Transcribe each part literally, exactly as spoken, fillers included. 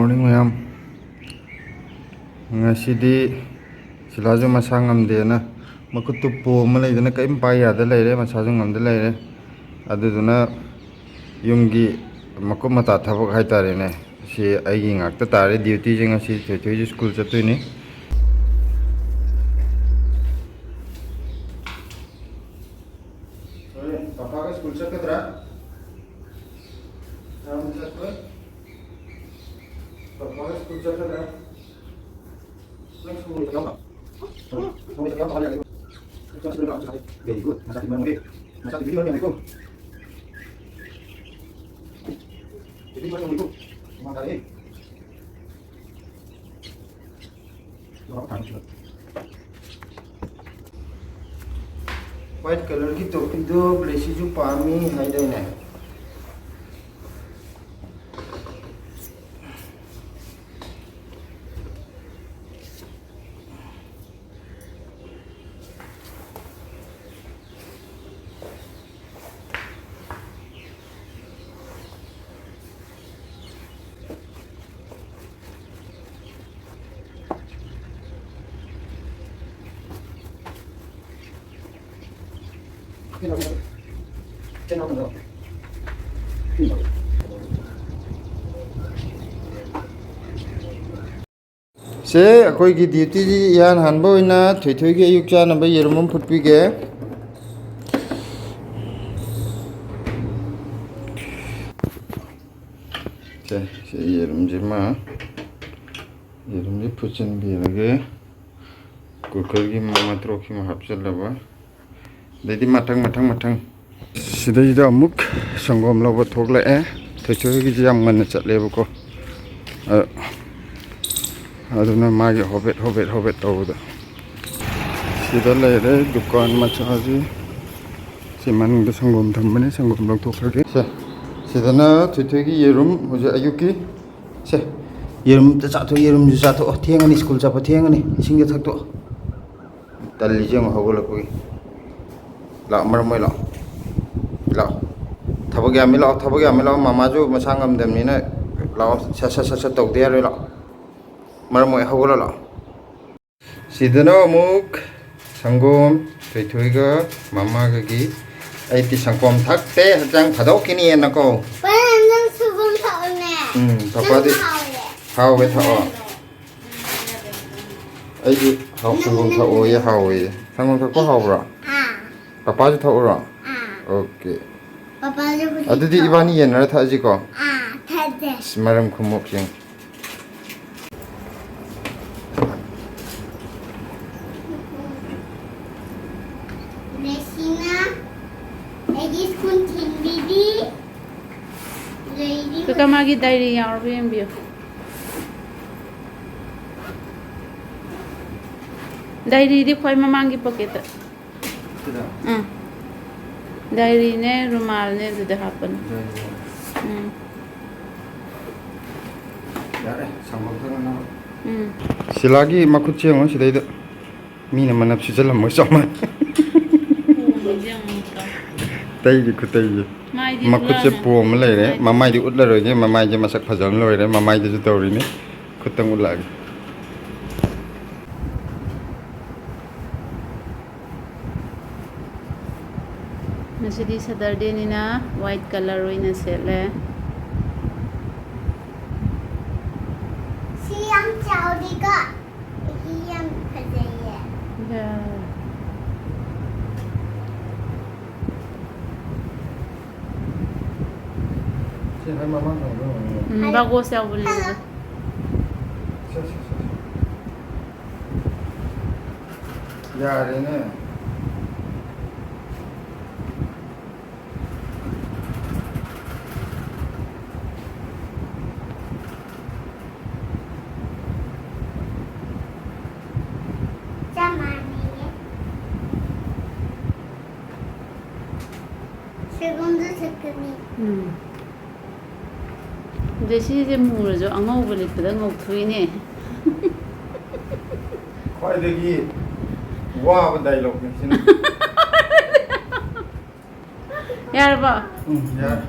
Morning ꯃꯌꯥꯝ꯫ ꯉꯁꯤꯗꯤ ꯁꯤꯂꯥꯁꯨ ꯃꯁꯥ ꯉꯝꯗꯦꯅ ꯃꯈꯨꯠꯇꯨ ꯄꯣꯝꯃ ꯂꯩꯗꯅ ꯀꯔꯤꯝ ꯄꯥꯏ ꯌꯥꯗ ꯂꯩꯔꯦ, ꯃꯁꯥꯁꯨ ꯉꯝꯗ ꯂꯩꯔꯦ꯫ ꯑꯗꯨꯗꯨꯅ ꯌꯨꯝꯒꯤ ꯃꯀꯨꯞ ꯃꯇꯥ ꯊꯕꯛ ꯍꯥꯏꯇꯥꯔꯦꯅꯦ, ꯁꯤ ꯑꯩꯒꯤ ꯉꯥꯛꯇ ꯇꯥꯔꯦ ꯗ꯭ꯌꯨꯇꯤꯁꯦ꯫ ꯉꯁꯤ ꯊꯣꯏꯊꯣꯏꯁꯨ ꯁ꯭ꯀꯨꯜ ꯆꯠꯇꯣꯏꯅꯤ꯫ ꯍꯣꯔꯦꯟ ꯄꯄꯥꯒ ꯁ꯭ꯀꯨꯜ ꯆꯠꯀꯗ꯭ꯔꯥ? ꯅꯪ ꯆꯠꯈ꯭ꯔꯣꯏ? ꯄꯄꯥꯒ ꯁ꯭ꯀꯨꯜ ꯆꯠꯀꯗ꯭ꯔꯥ? ꯅꯪ ꯁ꯭ꯀꯨꯜ ꯌꯥꯎꯕ꯭ꯔꯥ? ꯁ꯭ꯀꯨꯜ ꯌꯥꯎꯕ꯭ꯔꯥ? Very good. ꯃꯆꯥ ꯇꯤꯚꯤ ꯌꯦꯡꯉꯝꯃꯦꯀꯣ꯫ ꯇꯤꯚꯤ ꯌꯦꯡꯉꯝꯃꯦꯀꯣ꯫ ꯍꯨꯃꯥꯡ ꯇꯥꯔꯦ꯫ ꯋꯥꯏꯠ ꯀꯂꯔꯒꯤ ꯇꯣꯄꯤꯗꯣ ꯕ꯭ꯂꯦꯁꯤꯁꯨ ꯄꯥꯝꯃꯤ ꯍꯥꯏꯗꯥꯏꯅꯦ? ꯁꯦ, ꯑꯩꯈꯣꯏꯒꯤ ꯗ꯭ꯌꯨꯇꯤꯒꯤ ꯏꯍꯥꯟ ꯍꯥꯟꯕ ꯑꯣꯏꯅ ꯊꯣꯏꯊꯣꯏꯒꯤ ꯑꯌꯨꯛ ꯆꯥꯅꯕ ꯌꯦꯔꯨꯝ ꯑꯃ ꯐꯨꯠꯄꯤꯒꯦ꯫ ꯁꯦ, ꯁꯤ ꯌꯦꯔꯨꯝꯁꯤꯃ, ꯌꯦꯔꯨꯝꯁꯤ ꯐꯨꯠꯆꯤꯟꯕꯤꯔꯒꯦ꯫ ꯀꯨꯀꯔꯒꯤ ꯃꯇ꯭ꯔꯣꯛꯁꯤꯃ ꯍꯥꯞꯆꯤꯜꯂꯕ꯫ ꯑꯗꯩꯗꯤ ꯃꯊꯪ, ꯃꯊꯪ, ꯃꯊꯪ꯫ ꯁꯤꯗꯩꯁꯤꯗ ꯑꯃꯨꯛ ꯁꯪꯒꯣꯝ ꯂꯧꯕ ꯊꯣꯛꯂꯛꯑꯦ꯫ ꯊꯣꯏꯊꯣꯏꯒꯤꯁꯤ ꯌꯥꯝ ꯉꯟꯅ ꯆꯠꯂꯦꯕꯀꯣ꯫ ꯑ-, ꯑꯗꯨꯅ ꯃꯥꯒꯤ ꯍꯣꯕꯦꯠ, ꯍꯣꯕꯦꯠ, ꯍꯣꯕꯦꯠ ꯇꯧꯕꯗ꯫ ꯁꯤꯗ ꯂꯩꯔꯦ ꯗꯨꯀꯥꯟ ꯃꯆꯥꯁꯤ꯫ ꯁꯤ ꯃꯅꯨꯡꯗ ꯁꯪꯒꯣꯝ ꯊꯝꯕꯅꯦ, ꯁꯪꯒꯣꯝ ꯂꯧꯊꯣꯛꯈ꯭ꯔꯒꯦ꯫ ꯁꯦ, ꯁꯤꯗꯅ ꯊꯣꯏꯊꯣꯏꯒꯤ ꯌꯦꯔꯨꯝ ꯍꯧꯖꯤꯛ ꯑꯌꯨꯛꯀꯤ꯫ ꯁꯦ, ꯌꯦꯔꯨꯝ ꯑꯝꯇ ꯆꯥꯊꯣꯛ, ꯌꯦꯔꯨꯝꯁꯨ ꯆꯥꯊꯣꯛꯑꯣ꯫ ꯊꯦꯡꯉꯅꯤ, ꯁ꯭ꯀꯨꯜ ꯆꯠꯄ ꯊꯦꯡꯉꯅꯤ꯫ ꯏꯁꯤꯡꯗ ꯊꯛꯇꯣꯛꯑꯣ꯫ ꯇꯜꯂꯤꯁꯦ ꯌꯦꯡꯉꯣ ꯍꯧꯒꯠꯂꯛꯄꯒꯤ꯫ ꯂꯥꯛꯑꯣ, ꯃꯔꯝ ꯑꯣꯏ ꯂꯥꯛꯑꯣ꯫ ꯂꯥꯛꯑꯣ꯫ ꯊꯕꯛ ꯌꯥꯝꯃꯤ ꯂꯥꯛꯑꯣ, ꯊꯕꯛ ꯌꯥꯝꯃꯤ ꯂꯥꯛꯑꯣ꯫ ꯃꯃꯥꯁꯨ ꯃꯁꯥ ꯉꯝꯗꯕꯅꯤꯅ ꯂꯥꯛꯑꯣ, ꯁꯠ ꯁꯠ ꯁꯠ ꯁꯠ ꯇꯧꯗ ꯌꯥꯔꯣꯏ, ꯂꯥꯛꯑꯣ꯫ ꯃꯔꯝ ꯑꯣꯏ ꯍꯧꯒꯠꯂꯣ, ꯂꯥꯛꯑꯣ꯫ ꯁꯤꯗꯅ ꯑꯃꯨꯛ ꯁꯪꯒꯣꯝ, ꯊꯣꯏꯊꯣꯏꯒ ꯃꯃꯥꯒꯒꯤ꯫ ꯑꯩꯗꯤ ꯁꯪꯒꯣꯝ ꯊꯛꯇꯦ, ꯍꯛꯆꯥꯡ ꯐꯥꯗꯣꯛꯈꯤꯅꯤꯅꯀꯣ꯫ ꯄꯥ, ꯅꯪ ꯁꯪꯒꯣꯝ ꯊꯛꯑꯣꯅꯦ꯫ ꯎꯝ, ꯄꯥꯄꯥꯗꯤ ꯅꯪ ꯍꯥꯎꯋꯦ꯫ ꯍꯥꯎꯋꯦ, ꯊꯛꯑꯣ꯫ ꯑꯩꯗꯤ ꯍꯥꯎ-, ꯁꯪꯒꯣꯝ ꯊꯛꯑꯣꯌꯦ, ꯍꯥꯎꯋꯦꯌꯦ꯫ ꯁꯪꯒꯣꯝ ꯊꯛꯄ ꯍꯥꯎꯕ꯭ꯔꯣ? ꯑꯥ꯫ ꯄꯥꯄꯥꯁꯨ ꯊꯛꯎꯔꯣ? ꯑꯥ꯫ ꯑꯣꯀꯦ꯫ ꯄꯥꯄꯥꯁꯨ ꯍꯧꯖꯤꯛ ꯑꯗꯨꯗꯤ ꯊꯛꯑꯣ꯫ ꯏꯕꯥꯅꯤ ꯌꯦꯟꯅꯔ ꯊꯛꯑꯁꯤꯀꯣ? ꯑꯥ, ꯊꯛꯑꯁꯦ꯫ ꯑꯁ, ꯃꯔꯝ ꯈꯨꯃꯣꯛꯁꯦ ꯌꯦꯡꯉꯨ꯫ ꯃꯦꯁꯤꯅ ꯑꯩꯒꯤ ꯁ꯭ꯀꯨꯜ ꯊꯤꯟꯕꯤꯔꯤ꯫ ꯂꯩꯔꯤ꯫ ꯀꯀꯥ, ꯃꯥꯒꯤ ꯗꯥꯏꯔꯤ ꯌꯥꯎꯔꯕ ꯌꯦꯡꯕꯤꯌꯨ꯫ ꯗꯥꯏꯔꯤꯗꯤ ꯈ꯭ꯋꯥꯏ ꯃꯃꯥꯡꯒꯤ ꯄꯣꯀꯦꯠꯇ꯫ ꯁꯤꯗ? ꯎꯝ꯫ ꯗꯥꯏꯔꯤꯅꯦ, ꯔꯨꯃꯥꯜꯅꯦ ꯑꯗꯨꯗ ꯍꯥꯞꯄꯅꯤ꯫ ꯗꯥꯏꯔꯤ꯫ ꯎꯝ꯫ ꯌꯥꯔꯦ, ꯁꯪꯒꯣꯝ ꯊꯛꯅꯅꯕ꯫ ꯎꯝ꯫ ꯁꯤꯂꯥꯒꯤ ꯃꯈꯨꯠꯁꯦ ꯌꯦꯡꯉꯣ ꯁꯤꯗꯩꯗ꯫ ꯃꯤꯅ ꯃꯅꯞ ꯁꯤꯖꯜꯂꯝꯃꯣꯏ ꯆꯞ ꯃꯥꯟꯅꯩ꯫ ꯄꯣꯝꯃꯤꯁꯦ ꯌꯦꯡꯉꯨ꯫ ꯇꯩꯔꯤ ꯈꯨꯇꯩꯁꯦ꯫ ꯃꯥꯏꯗꯤ ꯃꯈꯨꯠꯁꯦ ꯎꯠꯂꯛꯑꯅꯨ꯫ ꯄꯣꯝꯃ ꯂꯩꯔꯦ꯫ ꯃꯥꯏꯗꯤ꯫ ꯃꯃꯥꯏꯗꯤ ꯎꯠꯂꯔꯣꯏꯒꯦ, ꯃꯃꯥꯏꯁꯦ ꯃꯁꯛ ꯐꯖꯕ ꯂꯣꯏꯔꯦ꯫ ꯃꯃꯥꯏꯗꯁꯨ ꯇꯧꯔꯤꯅꯤ꯫ ꯈꯨꯠꯇꯪ ꯎꯠꯂꯛꯑꯒꯦ꯫ ꯉꯁꯤꯗꯤ Saturdayꯅꯤꯅ white colour ꯑꯣꯏꯅ ꯁꯦꯠꯂꯦ꯫ ꯁꯤ ꯌꯥꯝ ꯆꯥꯎꯗꯦꯀꯣ? ꯁꯤ ꯌꯥꯝ ꯐꯖꯩꯌꯦ꯫ ꯌꯥ꯫ ꯁꯤ ꯍꯣꯏ ꯃꯃꯥꯡ ꯊꯪꯕ ꯑꯣꯏꯔꯝꯒꯅꯤ꯫ ꯎꯝ, ꯍꯥꯏ꯫ Bagos ꯌꯥꯎꯕꯅꯦ ꯑꯗꯨꯗ꯫ ꯁꯦ, ꯁꯦ, ꯁꯦ, ꯁꯦ꯫ ꯌꯥꯔꯦꯅꯦ꯫ ꯆꯞ ꯃꯥꯟꯅꯩꯌꯦ꯫ ꯁꯤꯒꯨꯝꯁꯨ ꯁꯦꯠꯀꯅꯤ꯫ ꯎꯝ꯫ ꯖꯦꯁꯤꯁꯦ ꯃꯨꯔꯁꯨ ꯑꯉꯧꯕ ꯂꯤꯠꯄꯗ ꯉꯧꯊꯣꯛꯏꯅꯦ꯫ ꯈ꯭ꯋꯥꯏꯗꯒꯤ ꯋꯥꯕ dialogueꯅꯤ ꯁꯤꯅ꯫ ꯌꯥꯔꯕꯣ? ꯎꯝ, ꯌꯥꯔꯦ꯫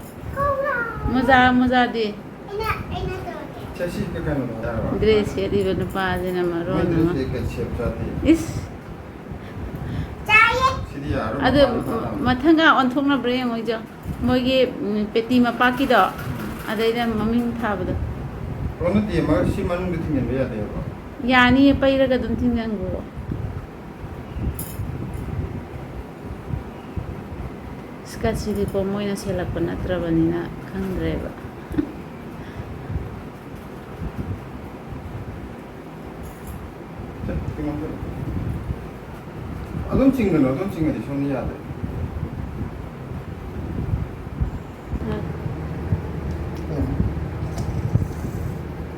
ꯃꯣꯖꯥ, ꯃꯣꯖꯥꯗꯤ? ꯑꯩꯅ, ꯑꯩ ꯁꯦ, ꯁꯤ ꯀꯩꯅꯣꯗꯣ ꯍꯥꯏꯔꯣ꯫ ꯗ꯭ꯔꯦꯁ ꯁꯦꯠꯂꯤꯕ ꯅꯨꯄꯥꯁꯤꯅ ꯃꯔꯣꯟ ꯃꯣꯏ ꯑꯃ꯫ ꯗ꯭ꯔꯦꯁꯁꯦ ꯀꯩ ꯁꯦꯞ ꯆꯥꯗꯦ꯫ ꯏꯁ꯫ ꯁꯤꯗꯤ ꯌꯥꯔꯣꯏ, ꯑꯗꯨ ꯃꯄꯥꯟ ꯊꯣꯛꯑꯒ꯫ ꯃꯊꯪꯒ ꯑꯣꯟꯊꯣꯛꯅꯕ꯭ꯔꯥ ꯌꯦꯡꯉꯣ, ꯏꯆꯧ꯫ ꯃꯣꯏꯒꯤ, ꯎꯝ, ꯄꯦꯇꯤ ꯃꯄꯥꯛꯀꯤꯗꯣ, ꯑꯗꯩꯗ ꯃꯃꯤꯡ ꯊꯥꯕꯗꯣ꯫ ꯑꯣ, ꯅꯠꯇꯦ, ꯃꯥ ꯁꯤ ꯃꯅꯨꯡꯗ ꯊꯤꯡꯖꯤꯟꯕ ꯌꯥꯗꯦꯕ꯫ ꯌꯥꯅꯤꯌꯦ, ꯄꯩꯔꯒ ꯑꯗꯨꯝ ꯊꯤꯡꯖꯤꯟꯈꯣ꯫ ꯁ꯭ꯀꯔꯠꯁꯤꯗꯤꯀꯣ, ꯃꯣꯏꯅ ꯁꯦꯠꯂꯛꯄ ꯅꯠꯇ꯭ꯔꯕꯅꯤꯅ ꯈꯪꯗ꯭ꯔꯦꯕ꯫ ꯑꯗꯨꯝ ꯆꯤꯡꯒꯅꯨ, ꯑꯗꯨꯝ ꯆꯤꯡꯒꯗꯤ ꯁꯣꯝꯗ ꯌꯥꯗꯦ꯫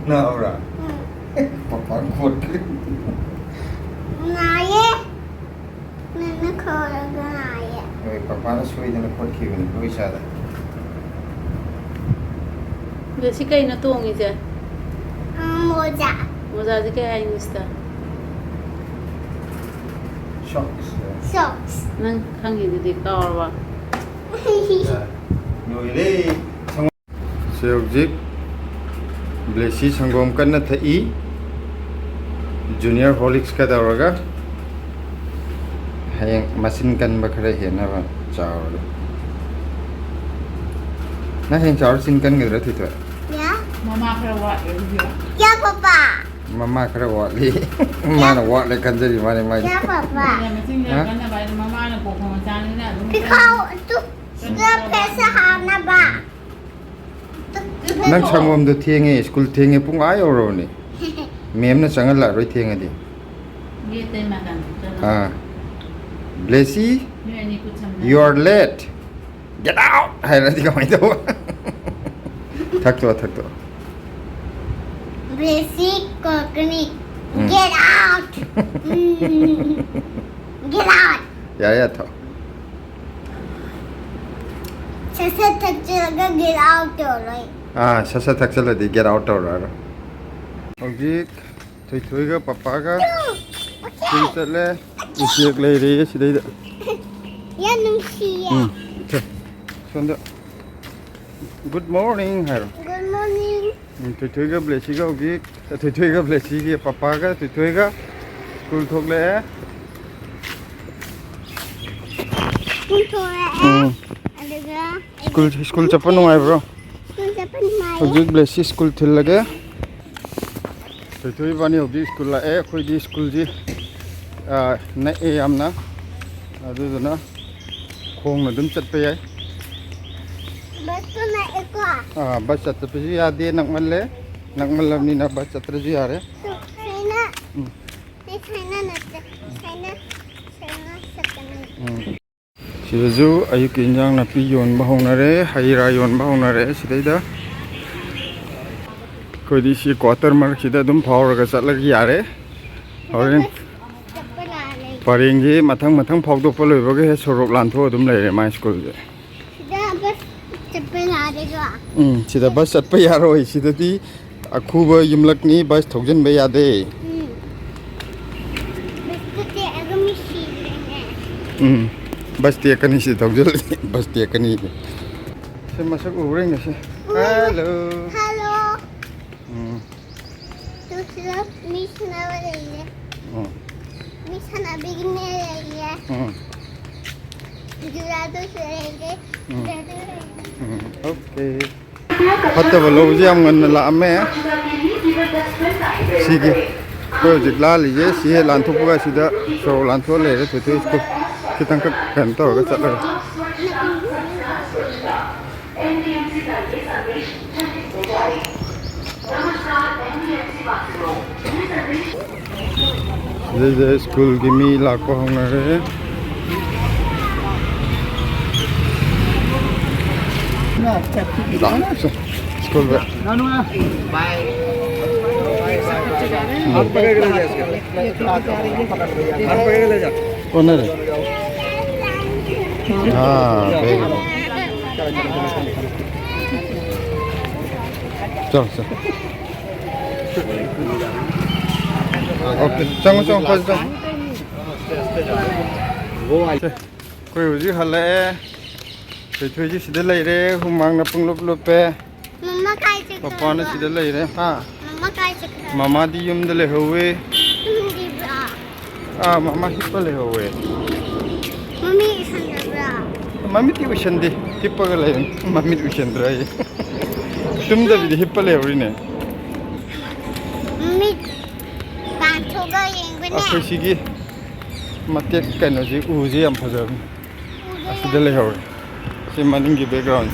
ꯅꯥꯕ꯭ꯔꯥ? ꯎꯝ꯫ ꯄꯄꯥ ꯈꯣꯠꯈ꯭ꯔꯦ꯫ ꯅꯥꯏꯌꯦ꯫ ꯅꯪꯅ ꯈꯣꯠꯂꯒ ꯅꯥꯏꯌꯦ꯫ ꯍꯣꯏ, ꯄꯄꯥꯅ ꯁꯣꯏꯗꯅ ꯈꯣꯠꯈꯤꯕꯅꯤ ꯑꯩꯈꯣꯏ ꯏꯆꯥꯗ꯫ ꯑꯗꯣ ꯁꯤ ꯀꯩꯅꯣ ꯇꯣꯡꯉꯤꯁꯦ? ꯑ, ꯃꯣꯖꯥ꯫ ꯃꯣꯖꯥꯁꯦ ꯀꯩ ꯍꯥꯏ ꯏꯪꯂꯤꯁꯇ? Socks꯫ Socks꯫ ꯅꯪ ꯈꯪꯉꯤꯗꯨꯗꯤ ꯀꯥꯎꯔꯕ? ꯂꯣꯏꯔꯦ꯫ ꯁꯦ, ꯍꯧꯖꯤꯛ ꯕ꯭ꯂꯦꯁꯤ ꯁꯪꯒꯣꯝ ꯀꯟꯅ ꯊꯛꯏ, Junior Horlicks ꯀ ꯇꯧꯔꯒ꯫ ꯍꯌꯦꯡ ꯃꯆꯤꯟ ꯀꯟꯕ ꯈꯔ ꯍꯦꯟꯅꯕ ꯆꯥꯎꯔꯒ꯫ ꯅꯪ ꯍꯌꯦꯡ ꯆꯥꯎꯔ ꯆꯤꯟ ꯀꯟꯒꯗ꯭ꯔꯥ, ꯊꯣꯏꯊꯣꯏ? ꯌꯥ꯫ ꯃꯃꯥ ꯈꯔ ꯋꯥꯠꯂꯦ ꯍꯧꯖꯤꯛ꯫ ꯌꯥ, ꯄꯄꯥ꯫ ꯃꯃꯥ ꯈꯔ ꯋꯥꯠꯂꯤ꯫ ꯃꯥꯅ ꯋꯥꯠꯂꯦ ꯈꯟꯖꯔꯤ ꯃꯥꯅꯤ ꯃꯥꯏꯁꯦ꯫ ꯌꯥ, ꯄꯄꯥ꯫ ꯃꯆꯤꯟ ꯈꯔ ꯍꯥ? ꯀꯟꯅꯕ ꯍꯥꯏꯗꯣ ꯃꯃꯥꯅ ꯄꯣꯛꯄ ꯃꯆꯥꯅꯤꯅ ꯑꯗꯨꯝ ꯄꯤꯈꯥꯎ ꯀꯟꯅ ꯑꯗꯨ ꯁꯤꯗ ꯐꯦꯁ ꯍꯥꯞꯅꯕ꯫ ꯅꯪ ꯁꯪꯒꯣꯝꯗꯣ ꯊꯦꯡꯉꯦ, ꯁ꯭ꯀꯨꯜ ꯊꯦꯡꯉꯦ, ꯄꯨꯡ ꯑꯥ ꯌꯧꯔꯕꯅꯦ꯫ ꯃꯦꯝꯅ ꯆꯪꯍꯜꯂꯛꯑꯔꯣꯏ ꯊꯦꯡꯉꯗꯤ꯫ ꯒꯦꯠꯇꯩ ꯃꯇꯝ ꯆꯠꯂꯣ꯫ ꯑꯥ꯫ "ꯕ꯭ꯂꯦꯁꯤ, ꯅꯣꯏ ꯑꯅꯤ ꯈꯨꯠ ꯁꯝꯅ you are late꯫ Get out!" ꯍꯥꯏꯔꯗꯤ ꯀꯃꯥꯏꯅ ꯇꯧꯕ? ꯊꯛꯇꯣꯛꯑꯣ, ꯊꯛꯇꯣꯛꯑꯣ꯫ ꯕ꯭ꯂꯦꯁꯤ ꯀꯣꯀꯅꯤ꯫ ꯎꯝ꯫ Get out! ꯎꯝ꯫ Get out! ꯌꯥꯔꯦ, ꯌꯥꯔꯦ, ꯊꯛꯑꯣ꯫ ꯁꯠ ꯁꯠ ꯊꯛꯆꯤꯜꯂꯒ get out ꯇꯧꯔꯣꯏ꯫ ꯑꯥ, ꯁꯠ ꯁꯠ ꯊꯛꯆꯤꯜꯂꯗꯤ get out ꯇꯧꯔꯛꯑꯔꯣꯏ꯫ ꯍꯧꯖꯤꯛ ꯊꯣꯏꯊꯣꯏꯒ ꯄꯄꯥꯒ ꯁ꯭ꯀꯨꯜ ꯆꯠꯂꯦ꯫ ꯎꯆꯦꯛ ꯂꯩꯔꯦ ꯁꯤꯗꯩꯗ꯫ ꯌꯥꯝ ꯅꯨꯡꯁꯤꯌꯦ꯫ ꯎꯝ, ꯁꯦ, ꯁꯣꯝꯗ꯫ Good morning ꯍꯥꯏꯔꯣ꯫ Good morning꯫ ꯎꯝ, ꯊꯣꯏꯊꯣꯏꯒ ꯕ꯭ꯂꯦꯁꯤꯒ ꯍꯧꯖꯤꯛ, ꯊꯣꯏꯊꯣꯏꯒ ꯕ꯭ꯂꯦꯁꯤꯒꯤ ꯄꯄꯥꯒ ꯊꯣꯏꯊꯣꯏꯒ ꯁ꯭ꯀꯨꯜ ꯊꯣꯛꯂꯛꯑꯦ꯫ ꯁ꯭ꯀꯨꯜ ꯊꯣꯛꯂꯛꯑꯦ꯫ ꯎꯝ꯫ ꯑꯗꯨꯒ ꯁ꯭ꯀꯨꯜ, ꯁ꯭ꯀꯨꯜ ꯆꯠꯄ ꯅꯨꯡꯉꯥꯏꯕ꯭ꯔꯣ? ꯁ꯭ꯀꯨꯜ ꯆꯠꯄ ꯅꯨꯡꯉꯥꯏꯌꯦ꯫ ꯍꯧꯖꯤꯛ ꯕ꯭ꯂꯦꯁꯤ ꯁ꯭ꯀꯨꯜ ꯊꯤꯜꯂꯒꯦ꯫ ꯊꯣꯏꯊꯣꯏ ꯏꯕꯥꯅꯤ ꯍꯧꯖꯤꯛ ꯁ꯭ꯀꯨꯜ ꯂꯥꯛꯑꯦ꯫ ꯑꯩꯈꯣꯏꯗꯤ ꯁ꯭ꯀꯨꯜꯁꯤ, ꯑꯥ, ꯅꯛꯑꯦ ꯌꯥꯝꯅ, ꯑꯗꯨꯗꯨꯅ ꯈꯣꯡꯅ ꯑꯗꯨꯝ ꯆꯠꯄ ꯌꯥꯏ꯫ ꯕꯁꯇꯣ ꯅꯛꯑꯦꯀꯣ? ꯑꯥ, ꯕꯁ ꯆꯠꯄꯁꯨ ꯌꯥꯗꯦ, ꯅꯛꯃꯜꯂꯦ꯫ ꯅꯛꯃꯜꯂꯕꯅꯤꯅ ꯕꯁ ꯆꯠꯇ꯭ꯔꯁꯨ ꯌꯥꯔꯦ꯫ ꯁꯨꯃꯥꯏꯅ, ꯎꯝ꯫ ꯁꯤ ꯁꯥꯏꯅ ꯅꯠꯇꯦ, ꯁꯥꯏꯅ, ꯁꯥꯏꯅ ꯆꯠꯀꯅꯤ꯫ ꯎꯝ꯫ ꯁꯤꯗꯁꯨ ꯑꯌꯨꯛꯀꯤ ꯏꯟꯖꯥꯡ ꯅꯥꯄꯤ ꯌꯣꯟꯕ ꯍꯧꯅꯔꯦ, ꯍꯩ ꯔꯥ ꯌꯣꯟꯕ ꯍꯧꯅꯔꯦ ꯁꯤꯗꯩꯗ꯫ ꯑꯩꯈꯣꯏꯗꯤ ꯁꯤ ꯀ꯭ꯋꯥꯇꯔ ꯃꯔꯛꯁꯤꯗ ꯑꯗꯨꯝ ꯐꯥꯎꯔꯒ ꯆꯠꯂꯒ ꯌꯥꯔꯦ꯫ ꯍꯣꯔꯦꯟ ꯆꯠꯄ ꯌꯥꯔꯦ꯫ ꯄꯔꯦꯡꯁꯤ ꯃꯊꯪ ꯃꯊꯪ ꯐꯥꯎꯗꯣꯛꯄ ꯂꯣꯏꯕꯒ ꯍꯦꯛ ꯁꯣꯔꯣꯛ ꯂꯥꯟꯊꯣꯛꯑ ꯑꯗꯨꯝ ꯂꯩꯔꯦ ꯃꯥꯏ ꯁ꯭ꯀꯨꯜꯁꯦ꯫ ꯁꯤꯗ ꯕꯁ ꯆꯠꯄ ꯌꯥꯗꯦꯀꯣ? ꯎꯝ, ꯁꯤꯗ ꯕꯁ ꯆꯠꯄ ꯌꯥꯔꯣꯏ꯫ ꯁꯤꯗꯗꯤ ꯑꯈꯨꯕ ꯌꯨꯝꯂꯛꯅꯤ, ꯕꯁ ꯊꯧꯖꯤꯟꯕ ꯌꯥꯗꯦ꯫ ꯎꯝ꯫ ꯕꯁꯇꯨ ꯇꯦꯛꯑꯒ ꯃꯤ ꯁꯤꯔꯦꯅꯦ꯫ ꯎꯝ, ꯕꯁ ꯇꯦꯛꯀꯅꯤ ꯁꯤ ꯊꯧꯖꯤꯜꯂꯗꯤ꯫ ꯕꯁ ꯇꯦꯛꯀꯅꯤ꯫ ꯁꯤ ꯃꯁꯛ ꯎꯕ꯭ꯔꯥ ꯌꯦꯡꯒꯦ ꯁꯤ꯫ ꯎꯝ꯫ ꯍꯜꯂꯣ꯫ ꯍꯜꯂꯣ꯫ ꯎꯝ꯫ ꯇꯨ ꯁꯤꯗ ꯃꯤ ꯁꯥꯟꯅꯕ ꯂꯩꯌꯦ꯫ ꯎꯝ꯫ ꯃꯤ ꯁꯥꯟꯅꯕꯒꯤꯅꯦ ꯂꯩꯌꯦ꯫ ꯎꯝ꯫ ꯖꯨꯂꯥꯗꯨꯁꯨ ꯂꯩꯔꯦ꯫ ꯎꯝ꯫ ꯖꯨꯂꯥꯗꯨ ꯂꯩꯔꯦ꯫ ꯎꯝ, ꯑꯣꯀꯦ꯫ ꯐꯠꯇꯕ ꯂꯧꯁꯦ ꯌꯥꯝ ꯉꯟꯅ ꯂꯥꯛꯑꯝꯃꯦ꯫ ꯁꯤꯒꯤ ꯑꯩꯈꯣꯏ ꯍꯧꯖꯤꯛ ꯂꯥꯜꯂꯤꯁꯦ ꯁꯤ ꯍꯦꯛ ꯂꯥꯟꯊꯣꯛꯄꯒ ꯁꯤꯗ ꯁꯣꯔꯣꯛ ꯂꯥꯟꯊꯣꯛꯑ ꯂꯩꯔꯦ꯫ ꯊꯣꯏꯊꯣꯏ ꯁ꯭ꯀꯨꯜ ꯈꯤꯇꯪꯈꯛ ꯀꯩꯅꯣ ꯇꯧꯔꯒ ꯆꯠꯂꯒ꯫ ꯁꯤꯗꯩꯗ ꯁ꯭ꯀꯨꯜꯒꯤ ꯃꯤ ꯂꯥꯛꯄ ꯍꯧꯅꯔꯦ꯫ ꯂꯥꯛꯑꯣ, ꯁꯦ, ꯁ꯭ꯀꯨꯜꯗ꯫ ꯎꯝ꯫ ꯑꯣꯟꯅꯔꯦ꯫ ꯑꯥ, very good. ꯆꯠꯂꯣ, ꯆꯠꯂꯣ꯫ ꯑꯣꯀꯦ, ꯆꯪꯉꯣ, ꯆꯪꯉꯣ, ꯐꯖꯅ ꯆꯪꯉꯣ꯫ ꯁꯦ, ꯑꯩꯈꯣꯏ ꯍꯧꯖꯤꯛ ꯍꯜꯂꯛꯑꯦ꯫ ꯊꯣꯏꯊꯣꯏꯁꯤ ꯁꯤꯗ ꯂꯩꯔꯦ, ꯍꯨꯃꯥꯡꯅ ꯄꯨꯡꯂꯨꯞ ꯂꯨꯞꯄꯦ꯫ ꯃꯃꯥ ꯀꯥꯏ ꯆꯠ- ꯄꯄꯥꯅ ꯁꯤꯗ ꯂꯩꯔꯦ꯫ ꯍꯥ? ꯃꯃꯥ ꯀꯥꯏ ꯆꯠꯈ꯭ꯔꯦ? ꯃꯃꯥꯗꯤ ꯌꯨꯝꯗ ꯂꯩꯍꯧꯋꯦ꯫ ꯌꯨꯝꯗꯤꯕ꯭ꯔꯥ? ꯑꯥ, ꯃꯃꯥ ꯍꯤꯞꯄ ꯂꯩꯍꯧꯋꯦ꯫ ꯃꯃꯤ ꯎꯏꯁꯟꯗꯕ꯭ꯔꯥ? ꯃꯃꯤꯠꯇꯤ ꯎꯏꯁꯟꯗꯦ, ꯍꯤꯞꯄꯒ ꯂꯩꯕꯅꯤ꯫ ꯃꯃꯤꯠ ꯎꯏꯁꯟꯗ꯭ꯔꯥ ꯑꯩ? ꯇꯨꯝꯗꯕꯤꯗ ꯍꯤꯞꯄ ꯂꯩꯍꯧꯔꯤꯅꯦ꯫ ꯃꯃꯤꯠ ꯄꯥꯟꯊꯣꯛꯑꯒ ꯌꯦꯡꯕꯅꯦ꯫ ꯑꯩꯈꯣꯏ ꯁꯤꯒꯤ ꯃꯇꯦꯛ ꯀꯩꯅꯣꯁꯤ, ꯎꯁꯤ ꯌꯥꯝ ꯐꯖꯕꯅꯤ꯫ ꯑꯁꯤꯗ ꯂꯩꯍꯧꯔꯦ꯫ ꯁꯤ ꯃꯅꯤꯡꯒꯤ background꯫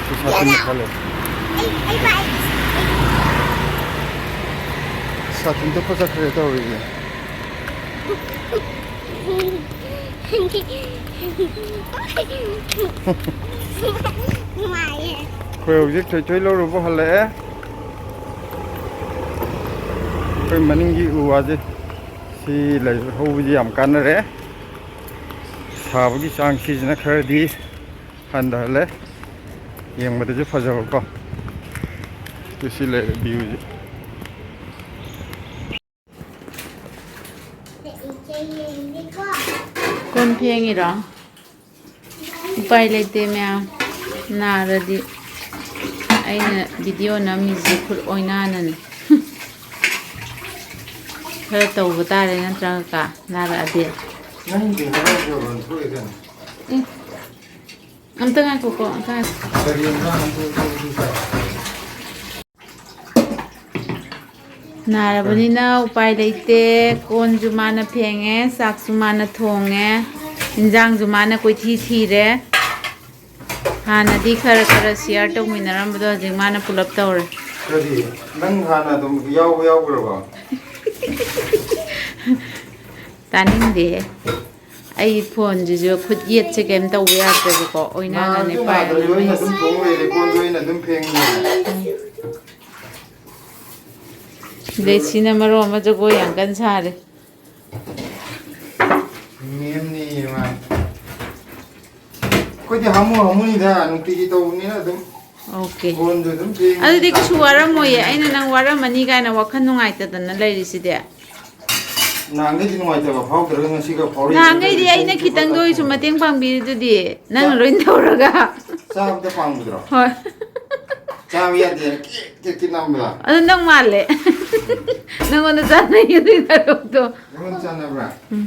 ꯁꯤ ꯁꯥꯇꯤꯟ ꯃꯈꯥ ꯂꯩ꯫ ꯑꯩ, ꯑꯩ ꯄꯥꯏ-, ꯁꯥꯇꯤꯟ ꯇꯨꯞꯄ ꯆꯠꯈ꯭ꯔꯦ ꯇꯧꯔꯤꯁꯦ꯫ ꯅꯨꯡꯉꯥꯏꯌꯦ꯫ ꯑꯩꯈꯣꯏ ꯍꯧꯖꯤꯛ ꯊꯣꯏꯊꯣꯏ ꯂꯧꯔꯨꯕ ꯍꯜꯂꯛꯑꯦ꯫ ꯑꯩꯈꯣꯏ ꯃꯅꯤꯡꯒꯤ ꯎ ꯋꯥꯁꯦ ꯁꯤ ꯂꯩ ꯍꯧꯕꯁꯦ ꯌꯥꯝ ꯀꯥꯟꯅꯔꯦ꯫ ꯁꯥꯕꯒꯤ ꯆꯥꯡ ꯁꯤꯁꯤꯅ ꯈꯔꯗꯤ ꯍꯟꯊꯍꯜꯂꯦ꯫ ꯌꯦꯡꯕꯗꯁꯨ ꯐꯖꯕꯀꯣ꯫ ꯁꯤ, ꯁꯤ ꯂꯩꯔꯦ viewꯁꯦ꯫ ꯀꯣꯟ ꯐꯦꯡꯉꯤꯔꯣ? ꯎꯄꯥꯏ ꯂꯩꯇꯦ ꯃꯌꯥꯝ, ꯅꯥꯔꯗꯤ꯫ ꯑꯩꯅ video ꯅꯝꯃꯤꯁꯦ ꯈꯨꯠ ꯑꯣꯏꯅꯥꯅꯅꯦ꯫ ꯈꯔ ꯇꯧꯕ ꯇꯥꯔꯦ ꯅꯠꯇ꯭ꯔꯥ ꯀꯀꯥ? ꯅꯥꯔꯛꯑꯗꯤ꯫ ꯅꯪꯒꯤ ꯍꯦꯔꯣ ꯖꯣꯔꯣꯟ ꯊꯣꯛꯑꯦ ꯀꯩꯅꯣ? ꯑꯦ, ꯑꯝꯇ ꯉꯥꯏꯈꯣꯀꯣ, ꯑꯝꯇ ꯉꯥꯏꯈꯣ꯫ ꯀꯔꯤ ꯌꯦꯟꯁꯥꯡ ꯑꯃ ꯊꯣꯛꯑꯦ ꯊꯣꯛꯑꯦ ꯊꯣꯛꯑꯦ? ꯅꯥꯔꯕꯅꯤꯅ ꯎꯄꯥꯏ ꯂꯩꯇꯦ꯫ ꯀꯣꯟꯁꯨ ꯃꯥꯅ ꯐꯦꯡꯉꯦ, ꯆꯥꯛꯁꯨ ꯃꯥꯅ ꯊꯣꯡꯉꯦ, ꯏꯟꯖꯥꯡꯁꯨ ꯃꯥꯅ ꯀꯣꯏꯊꯤ ꯊꯤꯔꯦ꯫ ꯍꯥꯟꯅꯗꯤ ꯈꯔ ꯈꯔ share ꯇꯧꯃꯤꯟꯅꯔꯝꯕꯗꯣ ꯍꯧꯖꯤꯛ ꯃꯥꯅ ꯄꯨꯂꯞ ꯇꯧꯔꯦ꯫ ꯀꯔꯤ? ꯅꯪ ꯍꯥꯟꯅ ꯑꯗꯨꯝ ꯌꯥꯎꯕ ꯌꯥꯎꯈ꯭ꯔꯕꯣ? ꯇꯥꯅꯤꯡꯗꯦꯍꯦ꯫ ꯑꯩ phoneꯁꯤꯁꯨ ꯈꯨꯠ ꯌꯦꯠꯁꯦ ꯀꯩꯝ ꯇꯧꯕ ꯌꯥꯗ꯭ꯔꯦꯕꯀꯣ, ꯑꯣꯏꯅꯥꯅꯅꯦ ꯅꯥꯔꯁꯨ ꯅꯥꯗ꯭ꯔꯁꯨ ꯑꯩꯅ ꯑꯗꯨꯝ ꯄꯥꯏꯔꯒ ꯊꯣꯡ ꯂꯩꯔꯦ, ꯀꯣꯟꯁꯨ ꯑꯩꯅ ꯑꯗꯨꯝ ꯐꯦꯡꯉꯤ꯫ ꯂꯦꯁꯤꯅ ꯃꯔꯣꯟ ꯑꯃ ꯖꯒꯣꯏ ꯌꯥꯝ ꯀꯟꯅ ꯁꯥꯔꯦ꯫ ꯃꯦꯝꯅꯤ ꯃꯥ꯫ ꯑꯩꯈꯣꯏꯗꯤ ꯍꯥꯃꯨ ꯍꯥꯃꯨꯅꯤꯗ, ꯅꯨꯡꯇꯤꯒꯤ ꯇꯧꯕꯅꯤꯅ ꯑꯗꯨꯝ꯫ Okay꯫ ꯀꯣꯟꯁꯨ ꯑꯗꯨꯝ ꯐꯦꯡꯉꯤ, ꯑꯗꯨꯗꯤ ꯀꯩꯁꯨ ꯆꯥꯛꯁꯨ ꯋꯥꯔꯝꯃꯣꯏꯌꯦ꯫ ꯊꯣꯡꯉꯤ꯫ ꯑꯩꯅ ꯅꯪ ꯋꯥꯔꯝꯃꯅꯤ ꯀꯥꯏꯅ ꯋꯥꯈꯜ ꯅꯨꯡꯉꯥꯏꯇꯗꯅ ꯂꯩꯔꯤꯁꯤꯗꯤ꯫ ꯅꯍꯥꯟꯈꯩꯗꯤ ꯅꯨꯡꯉꯥꯏꯇꯕ ꯐꯥꯎꯗ꯭ꯔꯒ ꯉꯁꯤꯒ ꯐꯥꯎꯔꯛꯏꯁꯦ ꯅꯍꯥꯟꯈꯩꯗꯤ ꯀꯔꯤ ꯑꯩꯅ ꯈꯤꯇꯪꯗ ꯑꯣꯏꯔꯁꯨ ꯃꯇꯦꯡ ꯄꯥꯡꯕꯤꯔꯤꯗꯨꯗꯤ, ꯅꯪꯅ ꯆꯥ-, ꯂꯣꯏ ꯇꯧꯔꯒ꯫ ꯆꯥꯕꯗ ꯄꯥꯡꯕꯗꯨꯔꯣ? ꯍꯣꯏ꯫ ꯆꯥꯕ ꯌꯥꯗꯦꯅ ꯀꯤꯛ ꯀꯤꯛ ꯀꯤꯛ ꯅꯝꯕꯗꯣ꯫ ꯑꯗꯨ ꯅꯪ ꯃꯥꯜꯂꯦ꯫ ꯅꯪꯉꯣꯟꯗ ꯆꯥꯟꯅꯩ ꯑꯗꯨꯒꯤ ꯗꯥꯏꯂꯣꯛꯇꯣ꯫ ꯅꯪꯉꯣꯟꯗ ꯆꯥꯟꯅꯕ꯭ꯔꯥ? ꯎꯝ꯫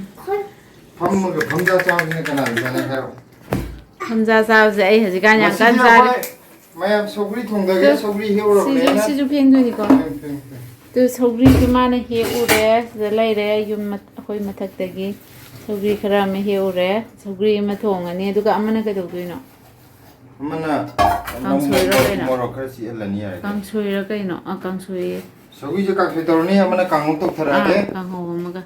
ꯐꯝꯃꯒ ꯐꯝꯖꯥ ꯆꯥꯕꯁꯤꯅ ꯀꯅꯥꯅ ꯆꯥꯟꯅꯩ ꯍꯥꯏꯔꯣ? ꯐꯝꯖꯥ ꯆꯥꯕꯁꯦ ꯑꯩ ꯍꯧꯖꯤꯛꯀꯥꯟ ꯌꯥꯝ ꯉꯁꯤꯗꯤ ꯀꯟꯅ ꯆꯥꯔꯤ꯫ ꯑꯩꯈꯣꯏ ꯃꯌꯥꯝ ꯁꯧꯒ꯭ꯔꯤ ꯊꯣꯡꯗꯒꯦ, ꯁꯤꯁꯨ, ꯁꯧꯒ꯭ꯔꯤ ꯍꯦꯛꯎꯔꯕꯅꯦꯅ꯫ ꯁꯤꯁꯨ ꯐꯦꯡꯗꯣꯏꯅꯤꯀꯣ꯫ ꯐꯦꯡ, ꯐꯦꯡ, ꯐꯦꯡ꯫ ꯑꯗꯨ ꯁꯧꯒ꯭ꯔꯤꯁꯨ ꯃꯥꯅ ꯍꯦꯛꯎꯔꯦ꯫ ꯁꯤꯗ ꯂꯩꯔꯦ ꯌꯨꯝ ꯃ-, ꯑꯩꯈꯣꯏ ꯃꯊꯛꯇꯒꯤ ꯁꯧꯒ꯭ꯔꯤ ꯈꯔ ꯑꯃ ꯍꯦꯛꯎꯔꯦ꯫ ꯁꯧꯒ꯭ꯔꯤ ꯑꯃ ꯊꯣꯡꯉꯅꯤ꯫ ꯑꯗꯨꯒ ꯑꯃꯅ ꯀꯩꯗꯧꯗꯣꯏꯅꯣ? ꯑꯃꯅ ꯀꯥꯡꯁꯣꯏꯔ ꯃꯣꯔꯣꯛ, ꯀꯩꯅꯣ? ꯃꯣꯔꯣꯛ ꯈꯔ ꯆꯤꯛꯍꯜꯂꯅꯤ ꯌꯥꯔꯦ꯫ ꯀꯥꯡꯁꯣꯏꯔ ꯀꯩꯅꯣ? ꯑꯥ, ꯀꯥꯡꯁꯣꯏꯌꯦ꯫ ꯁꯧꯒ꯭ꯔꯤꯁꯦ ꯀꯥꯡꯁꯣꯏ ꯇꯧꯔꯅꯤ, ꯑꯃꯅ ꯀꯥꯡꯉꯧ ꯇꯧꯊꯔꯛꯑꯒꯦ꯫ ꯑꯥ, ꯀꯥꯡꯍꯧ ꯑꯃꯒ꯫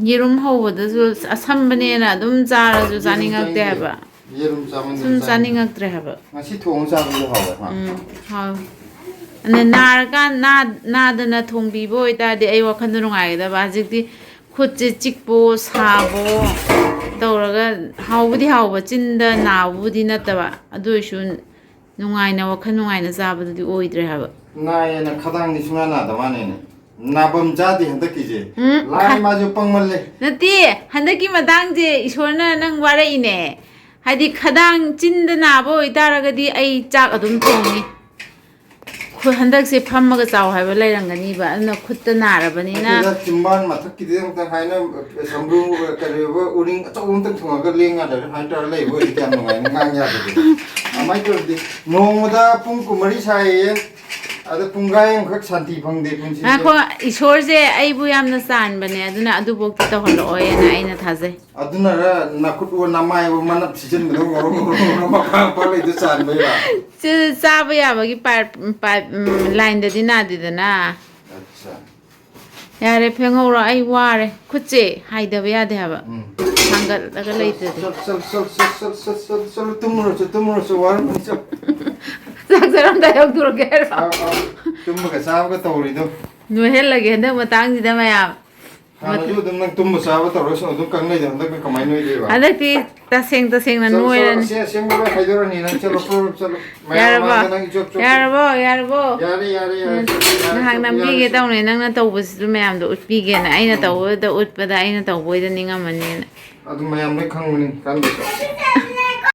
ꯌꯦꯔꯨꯝ ꯍꯧꯕꯗꯁꯨ ꯑꯁꯝꯕꯅꯦꯅ ꯑꯗꯨꯝ ꯆꯥꯔꯁꯨ ꯌꯦꯔꯨꯝ ꯆꯥꯅꯤꯡꯉꯛꯇꯦ ꯆꯥꯅꯤꯡꯗꯦ꯫ ꯍꯥꯏꯕ꯫ ꯌꯦꯔꯨꯝ ꯆꯥꯃꯟꯗꯅ ꯁꯨꯝ ꯆꯥꯅꯤꯡꯗꯦ꯫ ꯆꯥꯅꯤꯡꯉꯛꯇ꯭ꯔꯦ ꯍꯥꯏꯕ꯫ ꯉꯁꯤ ꯊꯣꯡꯉ ꯆꯥꯕꯗꯨ ꯍꯥꯎꯋꯦ, ꯍꯥ? ꯎꯝ, ꯍꯥꯎꯋꯦ꯫ ꯑꯗ ꯅꯥꯔꯀꯥꯟ-, ꯅꯥ-, ꯅꯥꯗꯅ ꯊꯣꯡꯕꯤꯕ ꯑꯣꯏꯇꯥꯔꯗꯤ ꯑꯩ ꯋꯥꯈꯜꯗꯣ ꯅꯨꯡꯉꯥꯏꯒꯗꯕ꯫ ꯍꯧꯖꯤꯛꯇꯤ ꯈꯨꯠꯁꯦ ꯆꯤꯛꯄꯣ ꯁꯥꯕꯣ ꯇꯧꯔꯒ ꯍꯥꯎꯕꯨꯗꯤ ꯍꯥꯎꯕ, ꯆꯤꯟꯗ ꯅꯥꯕꯕꯨꯗꯤ ꯅꯠꯇꯕ, ꯑꯗꯨ ꯑꯣꯏꯔꯁꯨ ꯅꯨꯡꯉꯥꯏꯅ, ꯋꯥꯈꯜ ꯅꯨꯡꯉꯥꯏꯅ ꯆꯥꯕꯗꯨꯗꯤ ꯑꯣꯏꯗ꯭ꯔꯦ ꯍꯥꯏꯕ꯫ ꯅꯥꯏꯌꯦꯅ ꯈꯗꯥꯡꯗꯤ ꯁꯨꯡꯅꯥ ꯅꯥꯗ ꯃꯥꯅꯦꯅꯦ꯫ ꯅꯥꯐꯝ ꯆꯥꯗꯦ ꯍꯟꯗꯛꯀꯤꯁꯦ꯫ ꯎꯝ, ꯂꯥꯏ ꯈ- ꯃꯥꯁꯨ ꯄꯪꯃꯜꯂꯦ꯫ ꯅꯠꯇꯦ, ꯍꯟꯗꯛꯀꯤ ꯃꯇꯥꯡꯁꯦ ꯏꯁꯣꯔꯅ ꯅꯪ ꯋꯥꯔꯛꯏꯅꯦ꯫ ꯍꯥꯏꯗꯤ ꯈꯗꯥꯡ ꯆꯤꯟꯗ ꯅꯥꯕ ꯑꯣꯏꯇꯥꯔꯒꯗꯤ ꯑꯩ ꯆꯥꯛ ꯑꯗꯨꯝ ꯊꯣꯡꯅꯤ꯫ ꯈꯨ-, ꯍꯟꯗꯛꯁꯦ ꯐꯝꯃꯒ ꯆꯥꯎ ꯍꯥꯏꯕ ꯂꯩꯔꯝꯒꯅꯤꯕ, ꯑꯗꯨꯅ ꯈꯨꯠꯇ ꯅꯥꯔꯕꯅꯤꯅ꯫ ꯑꯗꯨꯗ ꯆꯤꯝꯕꯥꯟ ꯃꯊꯛꯀꯤꯗꯤ ꯑꯝꯇ ꯍꯥꯏꯅ ꯁꯝꯕ꯭ꯔꯨ ꯀꯔꯤꯕ ꯎꯔꯤꯡ ꯑꯆꯧꯕ ꯑꯝꯇ ꯊꯨꯡꯉꯒ ꯂꯦꯡ ꯌꯥꯗꯕ ꯍꯥꯏꯅ ꯇꯧꯔ ꯂꯩꯕ ꯑꯣꯏꯔꯗꯤ ꯀꯌꯥꯝ ꯅꯨꯡꯉꯥꯏꯅꯤ, ꯉꯥꯡ ꯌꯥꯗꯕꯗꯤ꯫ ꯑꯗꯨꯃꯥꯏꯅ ꯇꯧꯔꯗꯤ ꯅꯣꯡꯃꯗ ꯄꯨꯡ ꯀꯨꯟꯃꯔꯤ ꯁꯥꯏꯌꯦ, ꯑꯗ ꯄꯨꯡꯈꯥꯏ ꯑꯃꯈꯛ ꯁꯥꯟꯇꯤ ꯐꯪꯗꯦ ꯄꯨꯟꯁꯤꯁꯦ꯫ ꯉꯥꯏꯈꯣ, ꯏꯁꯣꯔꯁꯦ ꯑꯩꯕꯨ ꯌꯥꯝꯅ ꯆꯥꯟꯕꯅꯦ, ꯑꯗꯨꯅ ꯑꯗꯨꯐꯧꯗꯤ ꯇꯧꯍꯜꯂꯛꯑꯣꯏꯅ ꯑꯩꯅ ꯊꯥꯖꯩ꯫ ꯑꯗꯨꯅꯔ ꯅꯈꯨꯠ ꯑꯣ ꯅꯃꯥꯏ ꯑꯣ ꯃꯅꯞ ꯁꯤꯖꯤꯟꯕꯗꯣ ꯉꯧꯔꯣꯛ ꯉꯧꯔꯣꯛ ꯉꯧꯔꯣꯛ ꯃꯄꯥ ꯃꯄꯥ ꯂꯩꯗꯣ ꯆꯥꯟꯕꯩꯔꯥ? ꯆꯥ-, ꯆꯥꯕ ꯌꯥꯕꯒꯤ ꯄꯥꯏꯞ, ꯄꯥꯏꯞ, ꯎꯝ, ꯂꯥꯏꯟꯗꯗꯤ ꯅꯥꯗꯦꯗꯅ꯫ ꯑꯠꯆꯥ꯫ ꯌꯥꯔꯦ, ꯐꯦꯡꯍꯧꯔꯣ, ꯑꯩ ꯋꯥꯔꯦ꯫ ꯈꯨꯠꯁꯦ ꯍꯥꯏꯗꯕ ꯌꯥꯗꯦ ꯍꯥꯏꯕ꯫ ꯎꯝ꯫ ꯊꯥꯡꯒꯠꯂꯒ ꯂꯩꯇ꯭ꯔꯗꯤ꯫ ꯆꯠ, ꯆꯠ, ꯆꯠ, ꯆꯠ, ꯆꯠ, ꯆꯠ, ꯆꯠꯂꯨ, ꯇꯨꯝꯃꯨꯔꯣ, ꯆꯠ, ꯇꯨꯝꯃꯨꯔꯣ, ꯆꯠ, ꯋꯥꯔꯝꯃꯅꯤ, ꯆꯠ꯫ ꯆꯥꯛ ꯆꯥꯔꯝꯗꯥꯏ ꯍꯧꯗꯣꯔꯛꯀꯦ ꯍꯥꯏꯔꯣ? ꯑꯥꯎ, ꯑꯥꯎ꯫ ꯇꯨꯝꯕꯒ ꯆꯥꯕꯒ ꯇꯧꯔꯤꯗꯣ꯫ ꯅꯣꯏꯍꯜꯂꯒꯦ ꯍꯟꯗꯛ ꯃꯇꯥꯡꯁꯤꯗ ꯃꯌꯥꯝ꯫ ꯍꯥꯟꯅꯁꯨ ꯑꯗꯨꯝ ꯅꯪ ꯇꯨꯝꯕ ꯆꯥꯕ ꯇꯧꯔꯒ ꯁꯨꯝ ꯑꯗꯨꯝ ꯀꯪ ꯂꯩꯗꯣ, ꯍꯟꯗꯛꯅ ꯀꯃꯥꯏꯅ ꯅꯣꯏꯗꯣꯏꯕ? ꯍꯟꯗꯛꯇꯤ ꯇꯁꯦꯡ ꯇꯁꯦꯡꯅ ꯆꯠꯂꯣ, ꯆꯠꯂꯣ, ꯅꯣꯏꯔꯅꯤ꯫ ꯑꯁꯦꯡ ꯑꯁꯦꯡꯕ ꯂꯣꯏ ꯍꯥꯏꯗꯣꯔꯅꯤ, ꯅꯪ ꯆꯠꯂꯣ, ꯄ꯭ꯔꯣꯞ ꯄ꯭ꯔꯣꯞ ꯆꯠꯂꯣ꯫ ꯃꯌꯥꯝ ꯌꯥꯔꯕꯣ? ꯃꯥꯡꯗ ꯅꯪ ꯏꯆꯣꯞ ꯆꯣꯞꯄ꯫ ꯌꯥꯔꯕꯣ? ꯌꯥꯔꯕꯣ? ꯌꯥꯔꯦ, ꯌꯥꯔꯦ, ꯌꯥꯔꯦ, ꯎꯝ, ꯆꯠꯂꯣ, ꯌꯥꯔꯦ, ꯉꯥꯏꯍꯥꯛ ꯆꯠꯂꯣ, ꯅꯝꯕꯤꯒꯦ ꯌꯥꯔꯦ, ꯆꯠꯂꯣ꯫ ꯇꯧꯅꯦ, ꯅꯪꯅ ꯇꯧꯕꯁꯤꯁꯨ ꯃꯌꯥꯝꯗꯣ ꯎꯠꯄꯤꯒꯦꯅ꯫ ꯑꯩꯅ ꯇꯧꯕꯗ ꯎꯠꯄꯗ ꯑꯩꯅ ꯇꯧꯕ ꯑꯣꯏꯗ ꯅꯤꯡꯉꯝꯃꯅꯤꯅ꯫ ꯑꯗꯨ ꯃꯌꯥꯝ ꯂꯣꯏ ꯈꯪꯕꯅꯤ ꯀꯥꯟꯗꯁꯨ꯫